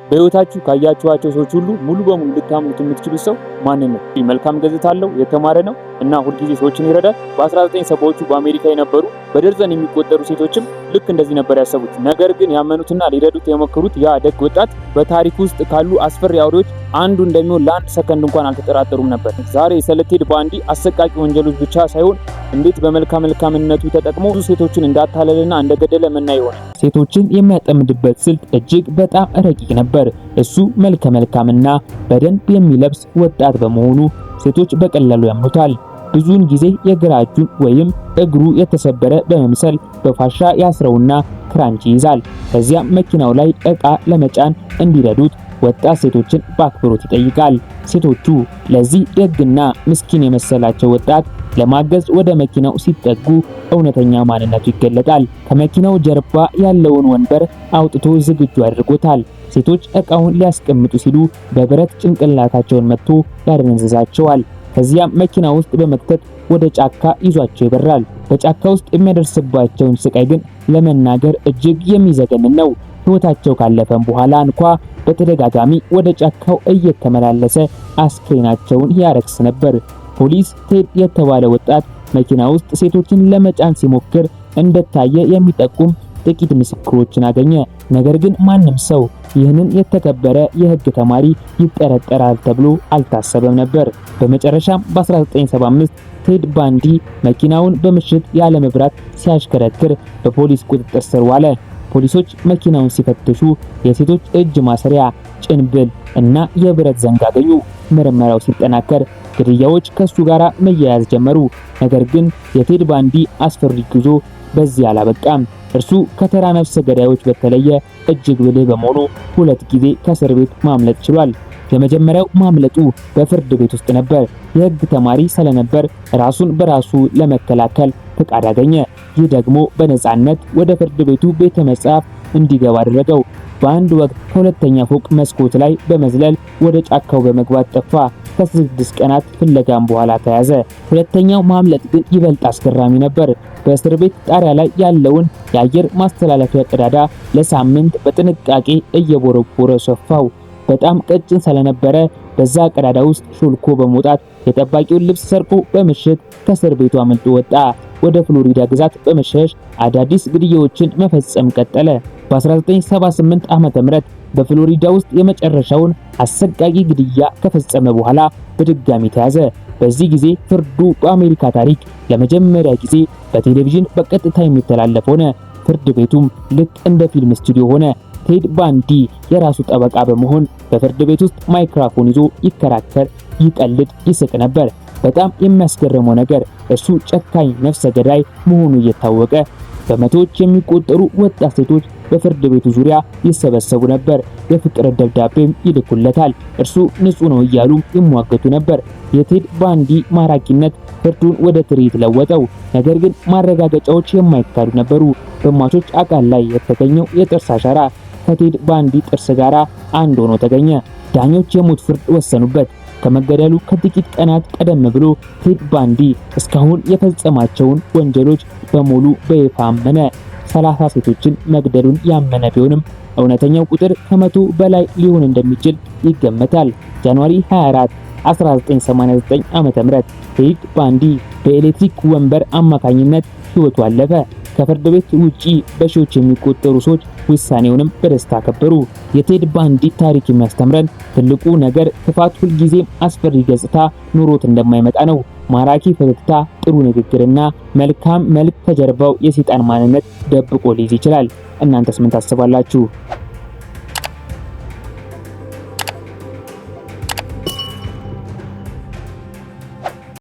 በህይወታችሁ ካያችኋቸው ሰዎች ሁሉ ሙሉ በሙሉ ልታምኑት የምትችሉት ሰው ማንን ነው? መልካም ገጽታ አለው፣ የተማረ ነው እና ሁልጊዜ ሰዎችን ይረዳል። በ1970ዎቹ በአሜሪካ የነበሩ በደርዘን የሚቆጠሩ ሴቶችም ልክ እንደዚህ ነበር ያሰቡት። ነገር ግን ያመኑትና ሊረዱት የሞከሩት ያ ደግ ወጣት በታሪክ ውስጥ ካሉ አስፈሪ አውሬዎች አንዱ እንደሚሆን ለአንድ ሰከንድ እንኳን አልተጠራጠሩም ነበር። ዛሬ ስለ ቴድ ባንዲ አሰቃቂ ወንጀሎች ብቻ ሳይሆን እንዴት በመልካም መልካምነቱ ተጠቅሞ ብዙ ሴቶችን እንዳታለልና እንደገደለ ምናይ ይሆናል። ሴቶችን የሚያጠምድበት ስልት እጅግ በጣም ረቂቅ ነበር። እሱ መልከ መልካምና በደንብ የሚለብስ ወጣት በመሆኑ ሴቶች በቀላሉ ያምኑታል። ብዙውን ጊዜ የግራ እጁን ወይም እግሩ የተሰበረ በመምሰል በፋሻ ያስረውና ክራንች ይይዛል። ከዚያም መኪናው ላይ ዕቃ ለመጫን እንዲረዱት ወጣት ሴቶችን በአክብሮት ይጠይቃል። ሴቶቹ ለዚህ ደግና ምስኪን የመሰላቸው ወጣት ለማገዝ ወደ መኪናው ሲጠጉ እውነተኛ ማንነቱ ይገለጣል። ከመኪናው ጀርባ ያለውን ወንበር አውጥቶ ዝግጁ አድርጎታል። ሴቶች ዕቃውን ሊያስቀምጡ ሲሉ በብረት ጭንቅላታቸውን መትቶ ያደነዝዛቸዋል። ከዚያም መኪና ውስጥ በመክተት ወደ ጫካ ይዟቸው ይበራል። በጫካ ውስጥ የሚያደርስባቸውን ስቃይ ግን ለመናገር እጅግ የሚዘገንን ነው። ሕይወታቸው ካለፈም በኋላ እንኳ በተደጋጋሚ ወደ ጫካው እየተመላለሰ አስክሬናቸውን ያረክስ ነበር። ፖሊስ ቴድ የተባለ ወጣት መኪና ውስጥ ሴቶችን ለመጫን ሲሞክር እንደታየ የሚጠቁም ጥቂት ምስክሮችን አገኘ። ነገር ግን ማንም ሰው ይህንን የተከበረ የሕግ ተማሪ ይጠረጠራል ተብሎ አልታሰበም ነበር። በመጨረሻም በ1975 ቴድ ባንዲ መኪናውን በምሽት ያለ መብራት ሲያሽከረክር በፖሊስ ቁጥጥር ስር ዋለ። ፖሊሶች መኪናውን ሲፈትሹ የሴቶች እጅ ማሰሪያ፣ ጭንብል እና የብረት ዘንግ አገኙ። ምርመራው ሲጠናከር ግድያዎች ከሱ ጋር መያያዝ ጀመሩ። ነገር ግን የቴድ ባንዲ አስፈሪ ጉዞ በዚህ አላበቃም። እርሱ ከተራ ነፍሰ ገዳዮች በተለየ እጅግ ብልህ በመሆኑ ሁለት ጊዜ ከእስር ቤት ማምለጥ ችሏል። የመጀመሪያው ማምለጡ በፍርድ ቤት ውስጥ ነበር። የሕግ ተማሪ ስለነበር ራሱን በራሱ ለመከላከል ፍቃድ አገኘ። ይህ ደግሞ በነፃነት ወደ ፍርድ ቤቱ ቤተ መጻሕፍት እንዲገባ አደረገው። በአንድ ወቅት ከሁለተኛ ፎቅ መስኮት ላይ በመዝለል ወደ ጫካው በመግባት ጠፋ። ከ6 ቀናት ፍለጋም በኋላ ተያዘ። ሁለተኛው ማምለጥ ግን ይበልጥ አስገራሚ ነበር። በእስር ቤት ጣሪያ ላይ ያለውን የአየር ማስተላለፊያ ቀዳዳ ለሳምንት በጥንቃቄ እየቦረቦረ ሰፋው። በጣም ቀጭን ስለነበረ በዛ ቀዳዳ ውስጥ ሾልኮ በመውጣት የጠባቂውን ልብስ ሰርቆ በምሽት ከእስር ቤቱ አመልጦ ወጣ። ወደ ፍሎሪዳ ግዛት በመሸሽ አዳዲስ ግድያዎችን መፈጸም ቀጠለ። በ1978 ዓ.ም በፍሎሪዳ ውስጥ የመጨረሻውን አሰቃቂ ግድያ ከፈጸመ በኋላ በድጋሚ ተያዘ። በዚህ ጊዜ ፍርዱ በአሜሪካ ታሪክ ለመጀመሪያ ጊዜ በቴሌቪዥን በቀጥታ የሚተላለፍ ሆነ። ፍርድ ቤቱም ልክ እንደ ፊልም ስቱዲዮ ሆነ። ቴድ ባንዲ የራሱ ጠበቃ በመሆን በፍርድ ቤት ውስጥ ማይክሮፎን ይዞ ይከራከር፣ ይቀልድ፣ ይስቅ ነበር። በጣም የሚያስገርመው ነገር እሱ ጨካኝ ነፍሰ ገዳይ መሆኑ እየታወቀ በመቶዎች የሚቆጠሩ ወጣት ሴቶች በፍርድ ቤቱ ዙሪያ ይሰበሰቡ ነበር። የፍቅር ደብዳቤም ይልኩለታል። እርሱ ንጹህ ነው እያሉ ይሟገቱ ነበር። የቴድ ባንዲ ማራኪነት ፍርዱን ወደ ትርኢት ለወጠው። ነገር ግን ማረጋገጫዎች የማይካዱ ነበሩ። በሟቾች አካል ላይ የተገኘው የጥርስ አሻራ ከቴድ ባንዲ ጥርስ ጋር አንድ ሆኖ ተገኘ። ዳኞች የሞት ፍርድ ወሰኑበት። ከመገደሉ ከጥቂት ቀናት ቀደም ብሎ ቴድ ባንዲ እስካሁን የፈጸማቸውን ወንጀሎች በሙሉ በይፋ አመነ። 30 ሴቶችን መግደሉን ያመነ ቢሆንም እውነተኛው ቁጥር ከ100 በላይ ሊሆን እንደሚችል ይገመታል። January 24 1989 ዓ.ም ቴድ ባንዲ በኤሌክትሪክ ወንበር አማካኝነት ሕይወቱ አለፈ። ከፍርድ ቤት ውጪ በሺዎች የሚቆጠሩ ሰዎች ውሳኔውንም በደስታ አከበሩ። የቴድ ባንዲ ታሪክ የሚያስተምረን ትልቁ ነገር ክፋት ሁልጊዜም አስፈሪ ገጽታ ኑሮት እንደማይመጣ ነው። ማራኪ ፈገግታ፣ ጥሩ ንግግርና መልካም መልክ ከጀርባው የሰይጣን ማንነት ደብቆ ሊይዝ ይችላል። እናንተስ ምን ታስባላችሁ?